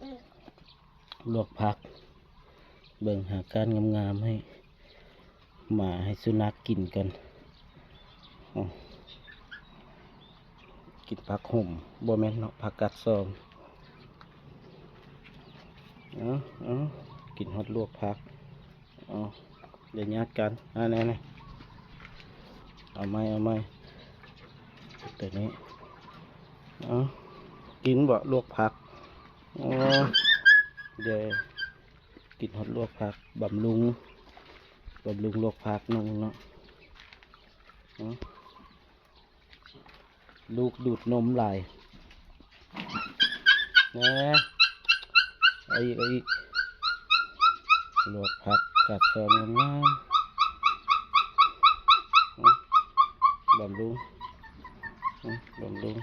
ລວກຜັກ ເບິ່ງຫາກ້ານງາມໆ ໃຫ້ໝາໃຫ້ສຸນັກກິນກ່ອນ. ເອົາ ກິນຜັກຫົມ ບໍ່ແມ່ນເນາະ ຜັກກາດຊອມ. ເອົາ ເອົາ ກິນຮອດລວກຜັກ. ເອົາ ຢ່າຍາດກັນ. ອ່າ ແນ່ໆ ເອົາໃໝ່ ເອົາໃໝ່ ໂຕນີ້. ເອົາ ກິນເບາະ ລວກຜັກ. ໂອ້ ເດ ກິນຮອດລວກຜັກ ບຳລຸງ ບຳລຸງລວກຜັກໜຶ່ງເນາະ. ເອົາ ລູກດູດນົມຫຼາຍ. ແນ່ ເອົາອີກ ເອົາອີກ. ລວກຜັກກາດຊອມງາມໆ. ອືມ ບຳລຸງ ອືມ ບຳລຸງ.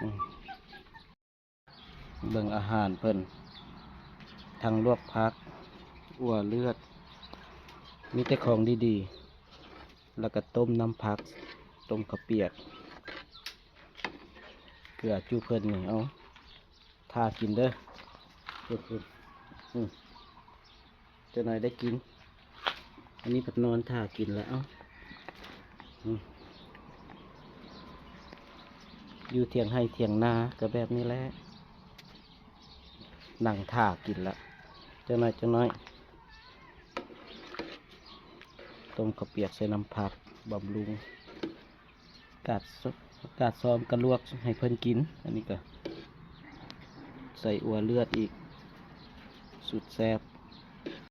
ອືມ ເບິ່ງອາຫານເພິ່ນ ທັງລວກຜັກ ອົ່ວເລືອດ ມີແຕ່ຂອງດີໆ. ແລ້ວກໍຕົ້ມນ້ຳຜັກ ຕົ້ມເຂົ້າປຽກ ເກືອຈຸເພິ່ນນີ້. ເອົາ ຖ້າກິນເດີ ເພິ່ນ ອືມ ຈັກໜ້ອຍໄດ້ກິນ. ອັນນີ້ພັດນອນຖ້າກິນແລ້ວ. ເອົາ ອືມ ຢູ່ຖຽງໄຮ່ຖຽງນາກໍແບບນີ້ແຫຼະ ນັ່ງຖ້າກິນລະ ຈັກໜ້ອຍ ຈັກໜ້ອຍ. ຕົ້ມເຂົ້າປຽກໃສ່ນ້ຳຜັກ ບຳລຸງ. ກາດຊ- ກາດຊອມກະລວກໃຫ້ເພິ່ນກິນ. ອັນນີ້ກະໃສ່ອົ່ວເລືອດອີກ ສຸດແຊບ.